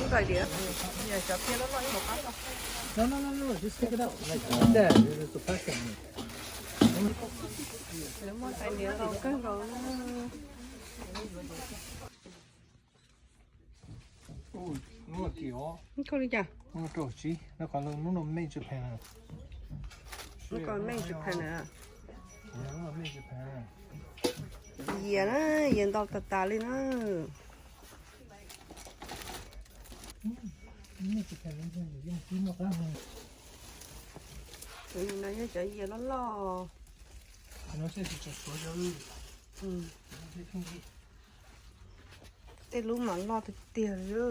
Tais diav, cov phiab loj loj ib yam qab no. No, no, no, no, just take it out. Like that. There's a pressure on it. Lawv muaj tais diav ntau kawg nkaus na. Ub, lub no kim os. Koj li cas? Lub no rau tsis, no qhov lub no made Japan. Lub no made Japan na. Lub no made Japan. Yias na, yias ntau tas tas li na. Cov no yog cov yias loj loj. Tej lub mas loj tiag tiag li.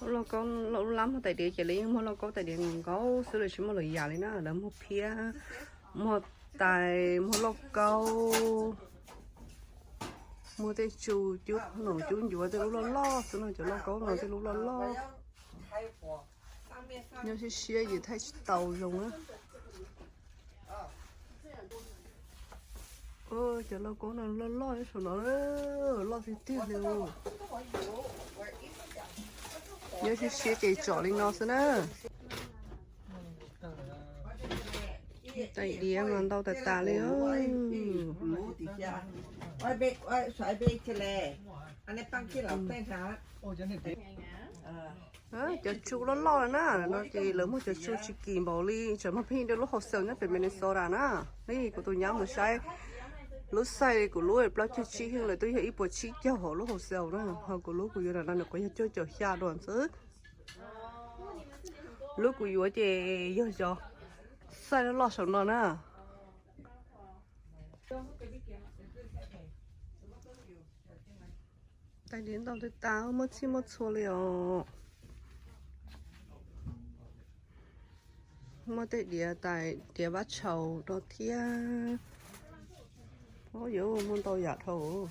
Lub lauj kaub lab muag tais diav ces lawv yeej muag lauj kaub tais diav nkaus nkaus xwb, lawv tsis muaj lwm yam li na. Lawv muag phiab, muag tais, muag lauj kaub, muag tej tsu cub noom cub ncuav tej lub loj loj xwb no, cov lauj kaub no tej lub loj loj. Nyob siab siab yus thaij tsis tau zoo na. Cov lauj kaub no loj loj saum no, loj tiag tiag li. Nyob siab siab ces tsom li no xwb na. Tais diav mas ntau tas tas li. Cov tsu loj loj na, no ces lawv muag cov tsu tsis kim npaum li, tseem muag pheej rau lub hauv xees nyob pem Minnesota na. Kuv tus nyab mus saib lub xais kuv lub plaub caug tsib xyoo lawm twb yog ib puas tsib caug hauv lub hauv xees na, ho kuv lub kuv yuav ntawm no nws kuj yog cuaj caum xya dua xwb. Lub kuv yuav ces yog cov xais loj loj saum no na. Tais diav ntau tas tas, muaj txhij muaj txhua li os. Muaj tej diav tais diav vab tshaus rau thiab. Yuav muaj ntau yam dhau.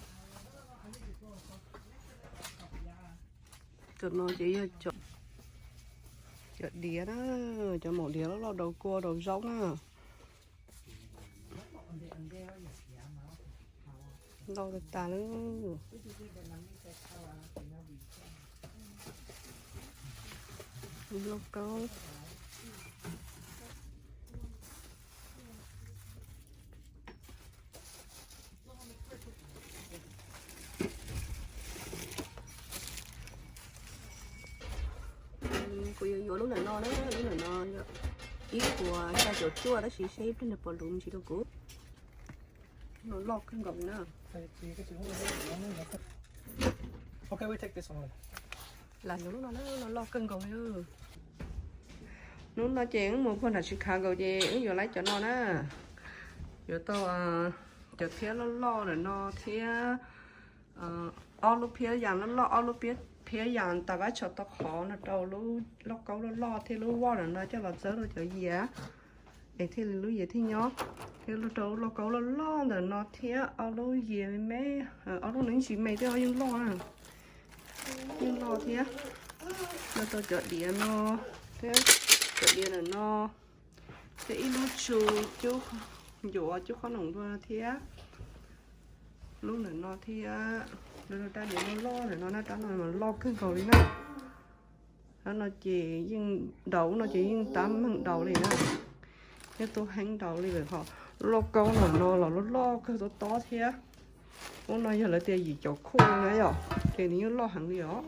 Cov no ces yog cov diav na, cov maum diav loj loj daus kua daus zaub na. Ntau tas tas li. Lauj kaub. Kuv yuav yuav lub ntawm no na, lub ntawm no ib puas xya caum cuaj tab sis seb ib pliag nws puas luv ntsis rau kuv. No loj kawg nkaus na. Lam yuav lub no na, no loj kawg nkaus li. Hnub no ces wb mus puag nram Chicago ces wb yuav lawm cov no na. Yuav tau cov phiab loj loj ntawm no thiab ob lub phiab yas loj loj, ob lub phiab yas tas vab tshaus tau qhov no rau lub lauj kaub loj loj thiab lub voj ntawm no coj los txawb rau cov yias es thiaj li lub yias thiaj nyob. Thiab rau lub lauj kaub loj loj ntawm no thiab ob lub yias me me, ob lub no yeej tsis me thiab yeej loj na, yeej loj thiab. Rau tau cov diav no thiab, cov diav ntawm no thiab ib lub tsu cub ncuav cub qhob noom dua thiab. Lub ntawm no thiab, rab diav loj loj ntawm no na, rab no mas loj kawg nkaus li na. Rab no ces yeej daus, no ces yeej tab meeg daus li na, yeej tuaj heev daus li lawm. Ho lub lauj kaub ntawm no los loj loj kawg tob tob thiab. Lub no yog lawv tias yim caum khuj na yom, ces nws yeej loj heev li os.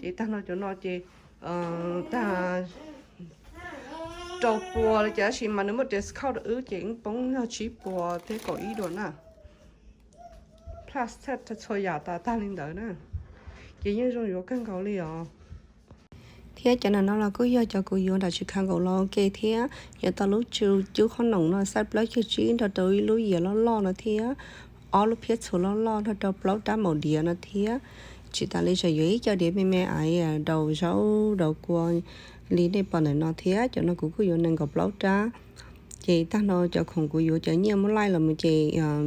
Ces tag no cov no ces tag rau pua li cas tab sis mas nws muaj discount rau wb ces wb poob yog tsib puas thiab kaum ib dua na. Plus tax txhua yam tas tag li ntawd na, ces yeej zoo yuav kawg nkaus li os. Thiab cov ntawm no los kuj yog cov kuv yuav nram Chicago los ua ke thiab. Yuav tau lub tsu cub qhob noom no xaij plaub caug tsib nrog rau ib lub yias loj loj no thiab ob lub phiab txhuv loj loj nrog rau plaub rab maum diav no thiab. Tsis tas li tseem yuav ib co diav me me aiv daus zaub daus kua li nej pom ntawm no thiab. Cov no kuv kuj yuav nees nkaum plaub rab. Ces tag no cov khoom kuv yuav cov nyiaj muab laij los mus ces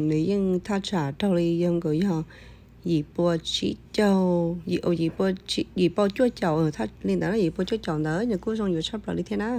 nws yeej thaj tsam raug li yog nkaus yog yim pua tsib caug, yim pua, yim pua cuaj caum li ntawd, yim pua cuaj caum ntawd nws kuj zoo yuav tshaj plaws li thiab na.